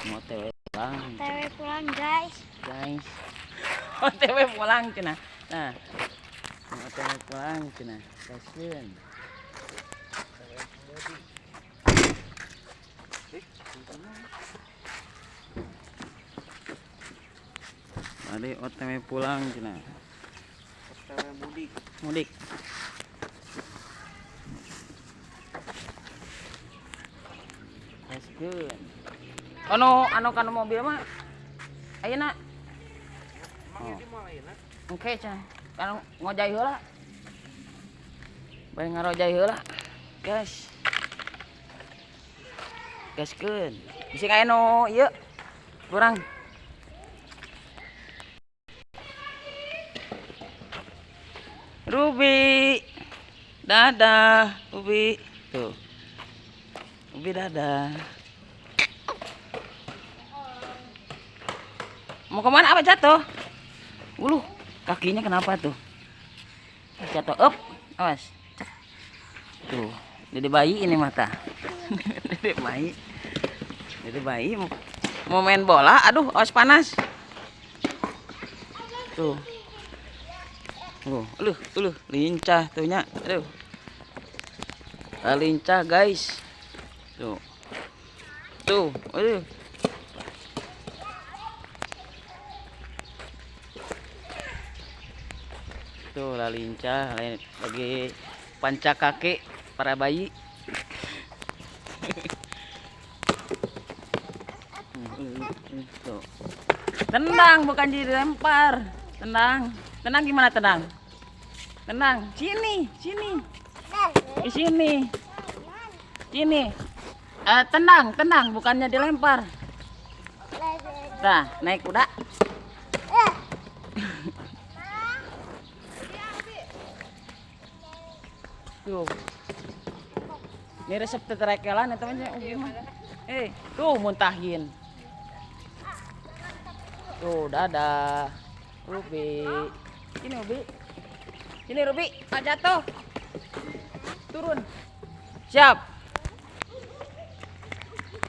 Mau OTW pulang. OTW pulang, guys. Guys. OTW pulang cenah. Nah. Mau OTW pulang cenah. Gaskeun. Tadi OTW pulang cenah. OTW mudik. Mudik. Gaskeun. Anu anu kana mobil mah ayeuna. Emang ini mau ayeuna? Oke, cenah. Kan ngojay heula. Bari ngarojay heula. Guys. Gaskeun. Bisi aya nu ieu kurang. Ruby. Dadah, Ruby. Tuh. Ruby dadah. Mau kemana apa jatuh? Uluh, kakinya kenapa tuh? Jatuh, up, awas. Tuh, dede bayi ini mata. Dede bayi. Dede bayi mau main bola, aduh, awas panas. Tuh. Tuh, aduh, aduh, lincah tuh nya. Aduh. Lincah, guys. Tuh. Tuh, aduh. Tuh lah lincah, lagi panca kaki para bayi. Tuh. Tenang, bukan dilempar. Tenang. Tenang gimana tenang? Tenang, sini, sini. Di sini. Sini. Tenang, tenang, bukannya dilempar. Nah, naik kuda. Tuh. Ini resep teterekelan ya teman-teman. Tuh muntahin. Tuh, dadah. Ruby. Sini Ruby. Sini Ruby, ah, jatuh. Turun. Siap.